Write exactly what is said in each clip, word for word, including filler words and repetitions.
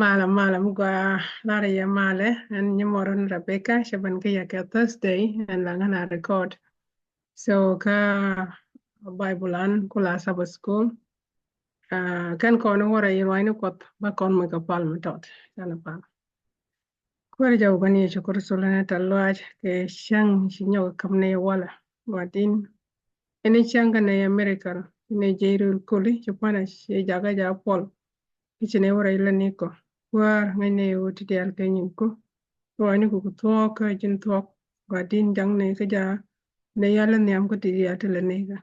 Malɛ, malɛ mi gɔaa, lar yɛ malɛ. Ɛn nyimɔrun Rebecca, cɛ ben kä yɛ kɛ Thursday, ɛn la ŋän a record. So kä Bible an kula Sabbath school. Kɛn kɔn wä rɛy ruacni Kuɔth, ba kɔn mi kɛ pal mi tɔt. Canɛ pal. Kuäär jɔw kɔn Yecu Kritho lɛ ni tɛ̈th lɔaac kɛ cäŋ ci nyɔk käm ni walɛ. Gua̱di̱n, ɛn ni cäŋ kä ni a miracle, ni jɛ rul kuli ci pua̱nɛ ci jakä ja puɔl. Ki ci ni wä rɛy lɛ ni kɔ. Kuäär ŋäc ni wä ti diaal kɛ nyin ku. Ruacni ku ku thuɔ̱k kä ji̱n thuɔ̱k. Gua̱di̱n, jaŋ ni kä ja ni yal lɛ nhiam kä ti diaal ti lɛ ni kä.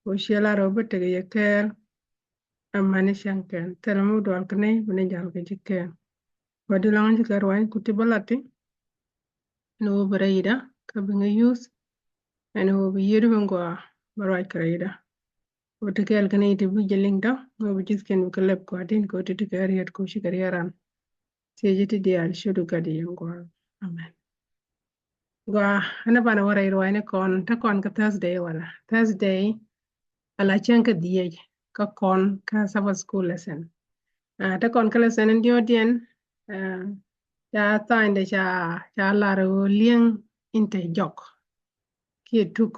Wä ciɛ lar wä bä tek yɛ kɛɛl. Amäni cäŋ kɛn thilɛ mi dual kä ni bi ni jal kɛ ji̱ kɛn. Gua̱di̱n, laŋ ji̱ kɛ ruac ku ti bä lat ti. Ɛn ɣöö bi rɛyda kä bi ŋä yuth. Ɛn ɣöö bi yiëëdu bi ŋɔa bä ruac kɛ rɛyda. Ɣöö ti kɛɛl kɛ ni ti bi jɛ liŋ dɔ ŋö bi ji̱th kɛn bi kɛ lɛp Gua̱di̱n kɛ ɣöö ti ti kɛ riet kɛ ɣöö ci kɛ riet ran. Thiecä ti diaal ciötdu Gat yɛn Gua̱a̱r. Amen. Gɔaa, ɛn banɛ wä rɛy ruacni kɔn, te kɔn kä Thursday wala Thursday, ala cäŋ kä dhieec kä kɔn kä Sabbath school lesson. Te kɔn kä lesson in diɔ̱ɔ̱diɛn, ca tha̱a̱ŋdɛ ca, ca lar ɣöö li̱eŋ in te jɔk kiɛ tuk.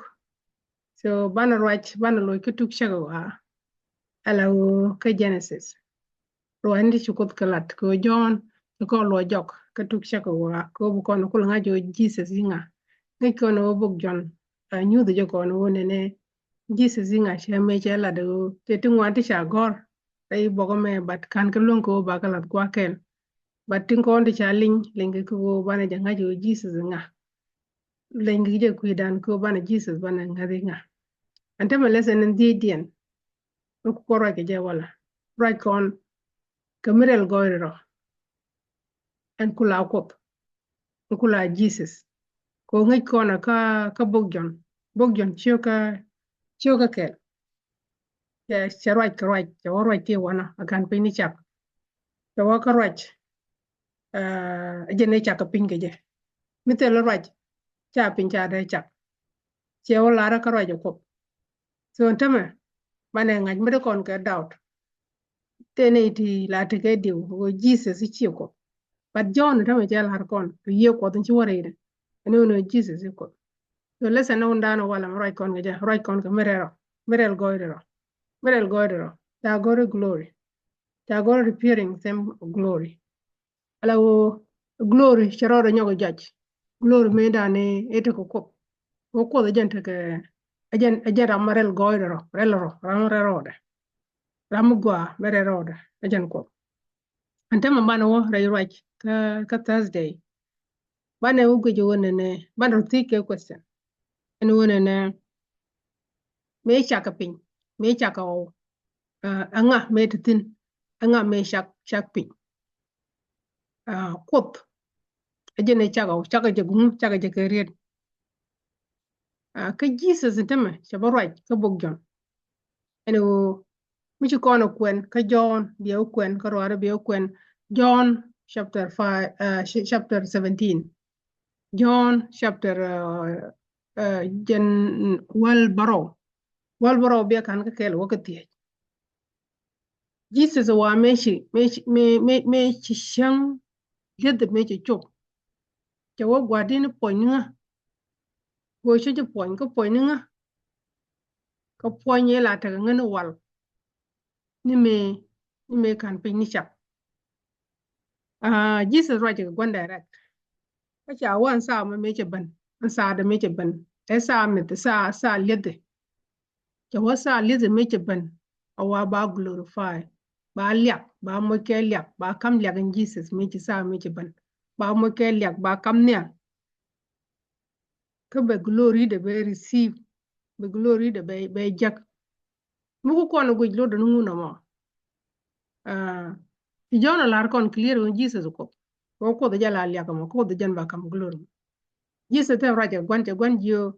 So banɛ ruac, banɛ loc kä tuk cäkä ɣɔaa. Ala ɣöö kä Genesis. Ruac ni ti ci Kuoth kɛ lat kɛ ɣöö Jɔ̱ɔ̱n kɛ kɔn luɔc jɔk kä tuk cäkä ɣɔaa kɛ ɣöö bi kɔn kul ŋa̱c ɣöö Jesus i̱ ŋa. Ŋäc kɔn ɣöö bok Jɔ̱ɔ̱n, a nyuth jɛ kɔn ɣöö nɛnɛ Jesus i̱ ŋa cɛ mëë cɛ lat ɣöö cɛ ti ŋuan ti ca gɔ̱r. Rɛy bɔk ɛmɛ, but ka̱n kɛ luäŋ kɛ ɣöö bakɛ lat gua̱a̱th kɛl. But tin kɔn ti ca liny, liny kɛ kɛ ɣöö banɛ jɛ ŋa̱c ɣöö Jesus i̱ ŋa. Leny kɛ jɛ kui̱dan kɛ ɣöö banɛ Jesus banɛ ŋa̱th i̱ ŋa. Ɛn tämɛ lesson in dhiecdiɛn. Ɛ ku kɔn ruac kɛ jɛ wala ruac kɔn kɛ mi rɛl gɔɔydɛ rɔ. Ɛn kula Kuoth, ɛn kula Jesus. Kɛ ɣöö ŋäc kɔn kä, kä bok Jɔ̱ɔ̱n, bok Jɔ̱ɔ̱n ciökä, ciökä kɛl. Cɛ, cɛ ruac kɛ ruac, cɛ wä ruac ti wanɔ a ga̱n piny ni cak. Cɛ wä kä ruac, ɛ jɛn ni cak kɛ piny kɛ jɛ. Mi thil ruac ca piny ca dee cak. Cɛ wä lar kä ruac ɛ Kuoth. So tämɛ banɛ ŋa̱c mi dee kɔn kɛ doubt. Tëë nɛy ti la tekɛ diw ɣöö Jesus i̱ ciɛ Kuoth. But Jɔ̱ɔ̱n tämɛ cɛ la̱r kɔn kɛ Yiëë Kuɔth in ci wä rɛydɛ. Ɛn ɣöö nɛ Jesus i̱ Kuoth. So lesson ni wundan walɛ mi ruac kɔn kɛ jɛ, ruac kɔn kɛ mi rɛl rɔ, mi rɛl gɔɔydɛ rɔ. Mi rɛl gɔɔydɛ rɔ ca gɔ̱r i̱ glory. Ca gɔ̱r i̱ appearing same glory. Ala ɣöö glory cɛ rɔɔdɛ nyɔk i̱ judge. Glory mëë dan i̱ tekɛ Kuoth. Ɣöö Kuoth ɛ jɛn tekɛ, ɛ jɛn, ɛ jɛn ram mi rɛl gɔɔydɛ rɔ, rɛl rɔ, ram mi rɛl rɔɔdɛ. Ram mi gɔaa mi rɛl rɔɔdɛ ɛ jɛn Kuoth. Ɛn tämɛ banɛ wä rɛy ruac kä, kä Thursday. Banɛ wä guic ɣöö nɛnɛ, banɛ rɔ thiec kɛ question. Ɛn ɣöö nɛnɛ mëë cak kɛ piny, mëë cak kɛ ɣɔw. Ɛŋa mëë te thi̱n, ɛŋa mëë cak, cak piny. Kuoth ɛ jɛn ɛ cak ɣɔw, cak ɛ jɛ guŋ, cak ɛ jɛ kɛ riet. Kä Jesus in tämɛ cɛ bä ruac kä bok Jɔ̱ɔ̱n. Ɛn ɣöö mi ci kɔn ɛ kuɛn kä Jɔ̱ɔ̱n, biɛ wä kuɛn kä ruaarɛ, biɛ wä kuɛn Jɔ̱ɔ̱n chapter five, chapter seventeen. Jɔ̱ɔ̱n chapter, jɛn wäl bärɔw. Wäl bärɔw biɛ ka̱n kä kɛl wä kä thiec. Jesus wa mëë ci, mëë ci, mëë, mëë, mëë ci cäŋ li̱eth mëë ci cop. Cɛ wä Gua̱di̱n puɔ̱ny ni ŋä. Go̱o̱c ci puɔ̱ny kä puɔ̱ny ni ŋä. Kä puɔ̱ny yɛ la tekɛ ŋä ni wal. Ni mëë, ni mëë ka̱n piny ni cak. Jesus ruac kɛ gua̱n direct. Kä ca wä ɛn saa mɛ mëë cɛ ben, ɛn saa dɛ mëë cɛ ben. Ɛ saa mɛ, saa, saa li̱eth. Cɛ wä saa li̱eth mëë cɛ ben. A wa ba glorify. Ba liak, ba moc kɛ liak, ba kam liak in Jesus mëë cɛ saa mëë cɛ ben. Ba moc kɛ liak, ba kam nhial. Kä bɛ glory dɛ bɛ receive, bɛ glory dɛ bɛ, bɛ jäk. Mi ku kɔn guic lot dɛ ni ŋun ɛmɔ. Ci Jɔ̱ɔ̱n a lar kɔn clear ɣöö Jesus Kuoth. Kɛ Kuoth jɛ la liak ɛmɔ, Kuoth jɛn ba kam glory. Jesus te ruac ɛ gua̱n, cɛ gua̱n jiö.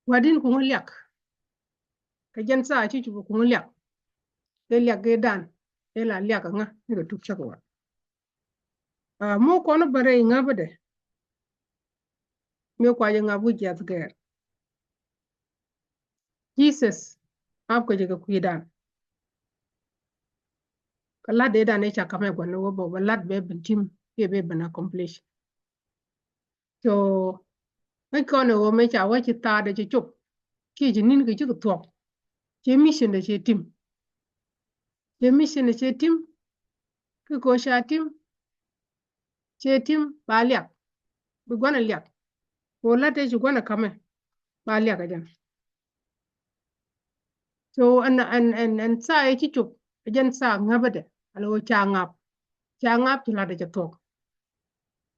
Gua̱di̱n kuŋä liak. Kɛ jɛn saa ci cupɛ kuŋä liak. Kɛ liak kɛ dan. Kɛ la liak ɛ ŋä ni kɛ tuk cäk wal. Mɔ kɔn bä rɛy ŋa̱pädɛ. Mëë kuacɛ ŋa̱p wi̱c jiath gɛɛr. Jesus ŋa̱p kɛ jɛ kɛ kui̱dan. Bɛ lat dee dan ëë ca kamɛ gua̱n ni wä bä, bɛ lat bɛ ben tim kiɛ bɛ ben accomplish. So ŋäc kɔn ɛ ɣöö mëë ca wä ci thaat ɛ ci cop kiɛ ci ni̱n kɛ cikɛ thuɔ̱k. Ciɛ mission dɛ ciɛ tim. Ciɛ mission dɛ ciɛ tim. Ki ko̱ ca tim. Ciɛ tim ba liak. Bi gua̱n ɛ liak. Ko̱ la̱t ɛ ci gua̱n ɛ ka̱mɛ ba liak ɛ jɛn. So ɛn ɛn ɛn ɛn thaa ɛ ci cop ɛ jɛn thaa ŋäpädɛ. Ala ɣöö ca ŋap. Ca ŋap ci la̱t ɛ cɛ thuɔ̱k.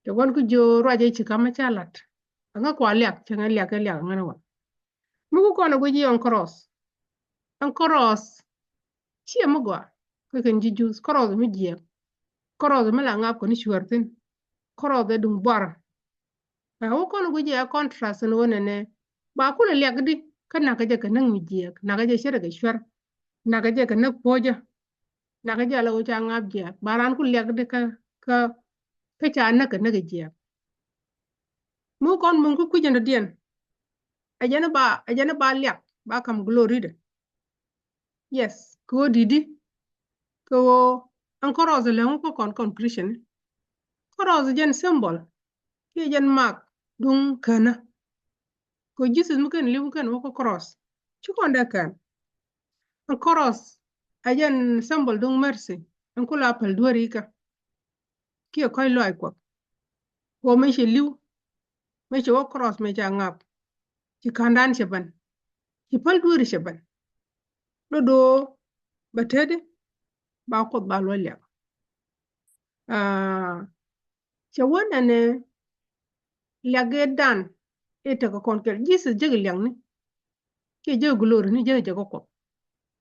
Cɛ gua̱n kä jiö ruacɛ ci ka̱mä ca la̱t. Aŋä kua liak cɛ ŋä liak kɛ liak aŋä ni wal. Mi ku kɔn a guic i̱ ɛn kɔrɔth. Ɛn kɔrɔth ciɛ mi gɔaa kä kɛn ji̱ Juudh, kɔrɔth mi jiɛɛk. Kɔrɔth mi la ŋap kɔn i̱ cuɛɛr thi̱n. Kɔrɔth ɛ duŋ buar. Ɛ wä kɔn a guic i̱ ɛ contrast ɛn wä nɛnɛ. Ba kulɛ liak di kä nakä jɛ kɛ näk mi jiɛɛk, nakä jɛ ce̱tkɛ cuɛr, nakä jɛ kɛ näk puɔ̱cä. Nakä jɛ ala ɣöö ca ŋap jiɛɛk, ba raan ku liak di kä kä kä ca näk kɛ näk jiɛɛk. Mi kɔn mi ku kui̱c ɛn dɔ̱diɛn. Ɛ jɛn ba ɛ jɛn ba liak ba kam glory dɛ. Yes, kɛ ɣöö di̱t di kɛ ɣöö ɛn kɔrɔth ɛ lɛŋ wä kä kɔn conclusion. Kɔrɔth ɛ jɛn symbol kiɛ jɛn mark duŋ känä. Kɛ Jesus mi kɛn li̱w kɛn wä kä kɔrɔth ci kɔn dee kɛn. Ɛn kɔrɔth ɛ jɛn symbol duŋ mercy ɛn ku la päl dueeri kä. Kiɛ kɔ̱c lɔaac Kuɔth. Kɛ ɣöö mëë cɛ li̱w, mëë cɛ wä kɔrɔth mëë ca ŋap, ci ka̱ndan cɛ ben, ci päl dueeri cɛ ben. Do̱do̱ bɛ tetdi ba Kuoth ba luɔ̱c liak. Aa, cɛ wä nɛnɛ liak gee dan i̱ tekɛ kɔn kɛl. Jesus jek liakni kiɛ jek glory ni jek jek kä Kuɔth.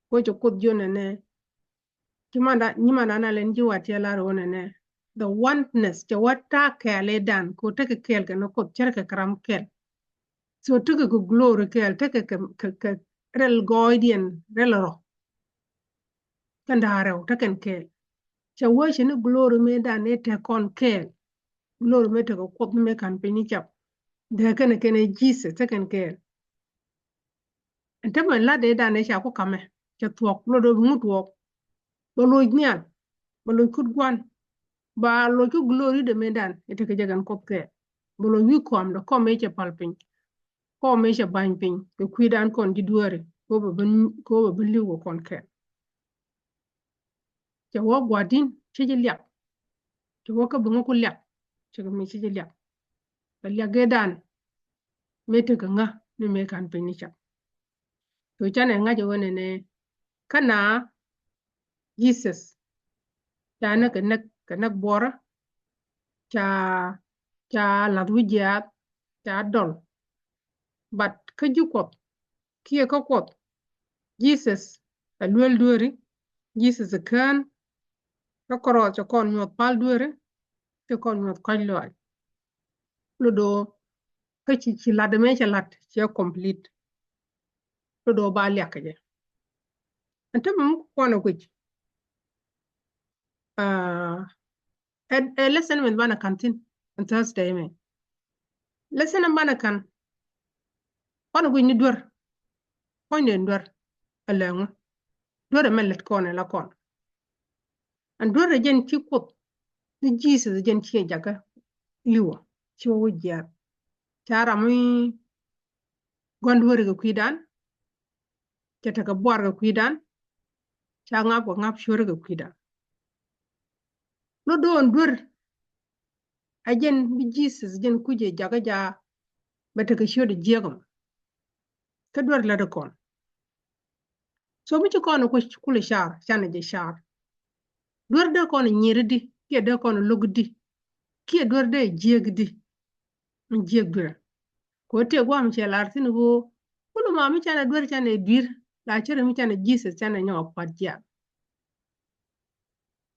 Kɛ ɣöö cɛ Kuoth jiök nɛnɛ ci manda nyi manda na len ji̱ wat cɛ lar wä nɛnɛ the oneness cɛ wä ta̱a̱ kɛɛl i̱ dan kɛ ɣöö tekɛ kɛɛl kɛn Kuoth cɛ rɛ kɛ kɛ ram kɛɛl. So tekɛ kɛ glory kɛɛl, tekɛ kɛ kɛ kɛ rɛl gɔɔydiɛn rɛl rɔ. Kɛn da̱a̱ rɛw tekɛn kɛɛl. Cɛ wee cɛ ni glory mëë dan ni tek kɔn kɛɛl. Glory mëë tekɛ Kuoth ni mëë ka̱n piny ni cap. Dee kɛn kɛn ɛ Jesus tekɛn kɛɛl. Ɛn te mɛ lat dee dan ni ca ku kamɛ cɛ thuɔ̱k lot dee bi ŋut thuɔ̱k. Bɛ loc nhial, bɛ loc kut gua̱n, ba loc kä glory dee mëë dan i̱ tekɛ jɛ kɛn Kuoth kɛɛl. Bɛ loc wi̱i̱ kɔam dee kɔm mëë cɛ pal piny. Kɔm mëë cɛ ba̱ny piny kɛ kui̱dan kɔn ji̱ dueeri kɛ ɣöö bɛ ben kɛ ɣöö bɛ ben li̱w kɛ kɔn kɛɛl. Cɛ wä gua̱di̱n ci ji̱ liak. Cɛ wä kä bi ŋä ku liak. Cɛ kɛ mi ci ji̱ liak. Bɛ liak gee dan. Mëë tekɛ ŋä ni mëë ka̱n piny ni cak. Tho canɛ ŋa̱c ɛ wä nɛnɛ kä na Jesus ca näk kɛ näk kɛ näk buɔrä. Ca ca lath wi̱c jiaath ca dɔl. But kä ji̱ Kuɔth kiɛ kä Kuɔth, Jesus ɛ luel dueeri. Jesus ɛ kään kä kɔrɔth cɛ kɔn nyuɔth pal dueeri. Cɛ kɔn nyuɔth kɔc lɔaac. Lot do̱ kä ci ci lat mëë cɛ lat cɛ complete. Lot do̱ ba liak kɛ jɛ. Ɛn te mɛ mi ku kɔn ɛ guic. Aa, ɛ ɛ lesson min banɛ ka̱n thi̱n ɛn Thursday mɛ. Lesson min banɛ ka̱n. Kɔn ɛ guic ni duer. Kɔn ni duer. Ɛ lɛŋä duer ɛmɛ lät kɔn ɛ la kɔn. Ɛn duer ɛ jɛn ci Kuoth ni Jesus ɛ jɛn ci ɛ jakä li̱wä ci wä wä jiaar. Ca ram mi gua̱n duer kɛ kui̱dan. Cɛ tekɛ buar kɛ kui̱dan. Ca ŋap kɛ ŋap cuer kɛ kui̱dan. Lot do̱o̱n duer. A jɛn bi Jesus jɛn kucɛ jakä ja bɛ tekɛ ciöt jiäk ɛmɔ. Kä duer lätdɛ kɔn. So mi ci kɔn ku kulɛ car canɛ jɛ car. Duer dee kɔn nyier di kiɛ dee kɔn lo̱k di kiɛ duer dee jiäk di. Jiäk duer. Kɛ ɣöö tëë gua̱a̱m cɛ lar thi̱n ɣöö kulu ma mi canɛ duer canɛ dui̱r la cärɛ mi canɛ Jesus canɛ nyɔk a pua̱t jiaak.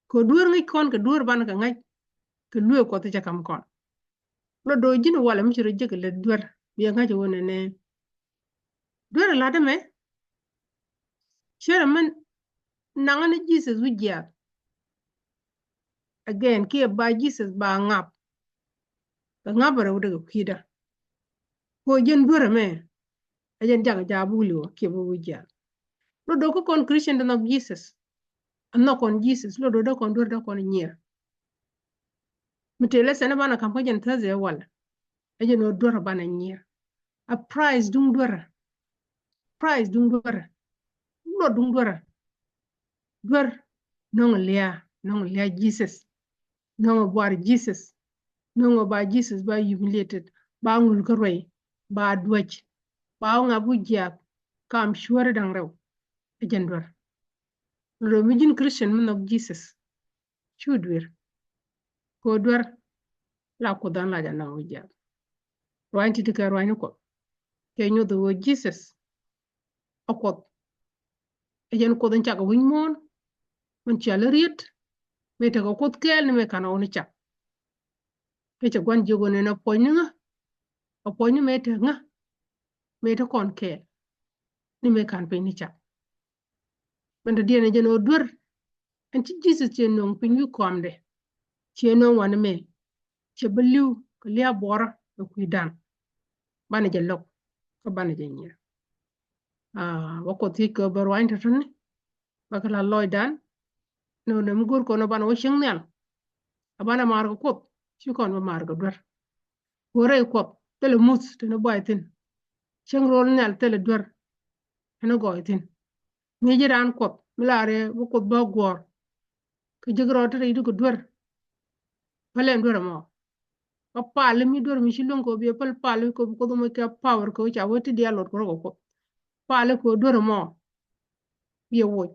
Kɛ duer ŋäc kɔn kɛ duer banɛ kɛ ŋa̱c kɛ luëë Kuɔth cɛ ka̱m kɔn. Lot do̱ ji̱n walɛ mi ci rɔ jek lät duer biɛ ŋa̱c ɣöö nɛnɛ. Duer lat ɛmɛ cärɛ mi naŋä ni Jesus wi̱c jiaath. Again kiɛ ba Jesus ba ŋap. Kɛ ŋap rɛw dee kɛ kui̱dä. Kɛ ɣöö jɛn duer ɛmɛ ɛ jɛn jakä jaak bi wi̱c li̱w kiɛ bi wi̱c jiaath. Lot do̱ kä kɔn Christian ti nhɔk Jesus. A nhɔk kɔn Jesus, lot dee kɔn duer dee kɔn nyier. Mi tëë lesson banɛ ka̱m kä jɛn Thursday walɛ. Ɛ jɛn ɣöö duer banɛ nyier. A price duŋ duer. Price duŋ duer. Lot duŋ duer. Duer nɔŋ lia̱a̱, nɔŋ lia̱a̱ Jesus. Nɔŋ buar Jesus. Nɔŋ ba Jesus ba humiliated, ba ŋul kä ruɛy, ba duäc, ba wä ŋap wä jiaak kam cuäri da̱ŋ rɛw. Ɛ jɛn duer. Lot mi ji̱n Christian mi nhɔk Jesus. Cu duer. Kɛ ɣöö duer la Kuoth an la jɛ naŋ wä jiath. Ruany ti̱ti̱ kɛ ruany ni Kuɔth. Kɛ nyuɔth ɣöö Jesus a Kuoth. Ɛ jɛn Kuoth in cak wi̱ny muɔ̱ɔ̱n. Min cia lä riet. Mëë tekɛ Kuoth kɛɛl ni mëë ka̱n ɣɔw ni cak. Kɛ cɛ gua̱n jiök ɣöö nɛn a puɔ̱ny ni ŋä. A puɔ̱ny ni mëë tek ŋä. Mëë te kɔn kɛɛl ni mëë ka̱n piny ni cak. Bɛn dɔ̱diɛn ɛ jɛn ɣöö duer. Ɛn ci Jesus ciɛ nöŋ piny wi̱i̱ kɔamdɛ. Ciɛ nöŋ wanɛ mɛ. Ciɛ bä li̱w kɛ lia̱a̱ buɔrä kɛ kui̱dan. Banɛ jɛ lo̱k kä banɛ jɛ nyier. Aa, wä Kuoth thiec kɛ bä ruany tɔ̱tɔ̱ni. Bä kɛ la lɔcdan. Nööŋ nɛ mi go̱o̱r kɔn ɔ banɛ wä cieŋ nhial. A banɛ maar kɛ Kuoth ci kɔn bä maar kɛ duer. Go̱o̱rɛ i Kuɔth thilɛ muth te ni buay thi̱n. Cieŋ ro̱l nhial thilɛ duer te ni gɔɔy thi̱n. Ŋi̱i̱c ji̱ raan Kuɔth mi la rɛɛ bi Kuoth bä guɔ̱ɔ̱r. Kɛ ji̱ rɔɔd te rɛy di kɛ duer. Päl ɛn duer ɛmɔ. Kä pal mi duer mi ci luäŋ kɛ ɣöö biɛ päl pal kɛ ɣöö bi Kuoth ɛmɔ kɛ power kɛ ɣöö ca wee ti diaal lot kɛ rɔ kɛ Kuoth. Pal kɛ ɣöö duer ɛmɔ biɛ woc.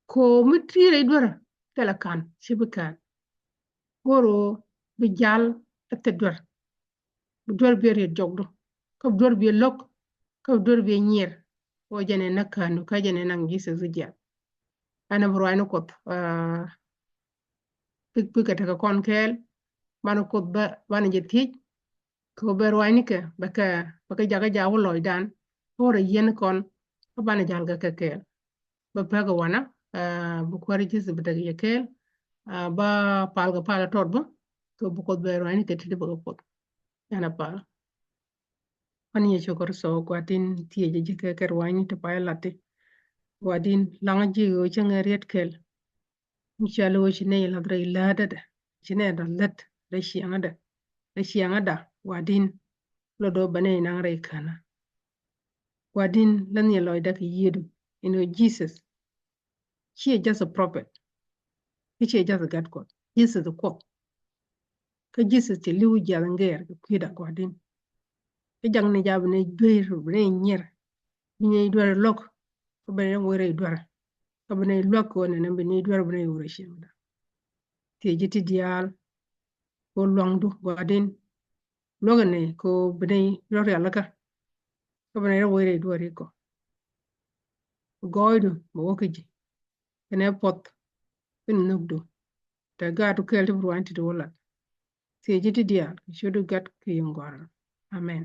Kɛ ɣöö mi ti rɛy duer thilɛ ka̱n ci bi ka̱n. Go̱o̱r ɣöö bi jal ɛ thil duer. Bi duer biɛ riet jɔkdu. Kä bi duer biɛ lo̱k. Kä bi duer biɛ nyier. Ɣöö jɛn ɛ näk kändu kä jɛn ɛ naŋ Jesus wi̱c jiath. Ɛn ɛ bi ruacni Kuɔth, aa, pik, pikɛ tekɛ kɔn kɛɛl. Banɛ Kuoth bä, banɛ jɛ thiec. Kɛ ɣöö bɛ ruacnikɛ bɛ kɛ, bɛ kɛ jakä jaak wä lɔcdan. Kä wä rɔ yiɛn kɔn kä banɛ ja̱l kɛ kɛ kɛɛl. Bä pek wanɛ, aa, bi Kuäär Jesus bi tek yɛ kɛɛl. Aa, ba pal kɛ pal tɔt bä. Kɛ bi Kuoth bɛ ruacnikɛ ti di bä kɛ Kuoth. Ɛn a pal. Pan Yecu Kritho Gua̱di̱n thiecä ji̱ kɛ kɛ ruacni ti pay lati. Gua̱di̱n laŋä ji̱ ɣöö cäŋɛ riet kɛl. Mi cɔal ɣöö ci nɛy lath rɛy läätdä, ci nɛy lath lät rɛy ciɛŋädä, rɛy ciɛŋäda Gua̱di̱n. Lot ɣöö bɛ nɛy naŋ rɛy känä. Gua̱di̱n, lät ni lɔcdä kɛ yiëëdu in ɣöö Jesus ciɛ just a prophet. Kä ciɛ just a gat Kuɔth. Jesus a Kuɔth. Kä Jesus cɛ li̱w jiath in gɛɛr kɛ kui̱da Gua̱di̱n. Kä jak ni jaa bi nɛy duer, bi nɛy nyier. Bi nɛy duer lo̱k. Kä bi nɛy wä rɛy duer. Kä bi nɛy luäk kɛ ɣöö nɛnɛ bi nɛy duer bi nɛy wä rɛy ciɛŋda. Thiecä ti diaal. Kɛ ɣöö luaŋdu Gua̱di̱n. Luäk ɛn nɛy kɛ ɣöö bi nɛy rɔ rialikä. Kä bi nɛy rɔ wä rɛy duer ikɔ. Gɔɔydu bɛ wä kä ji̱. Kɛnɛ puɔth kä nhökdu. Tɛ gaatdu kɛɛl ti bi ruaacni ti wä lat. Thiecä ti diaal kɛ ciötdu Gat kɛ Yiëë Gua̱a̱ra. Amen.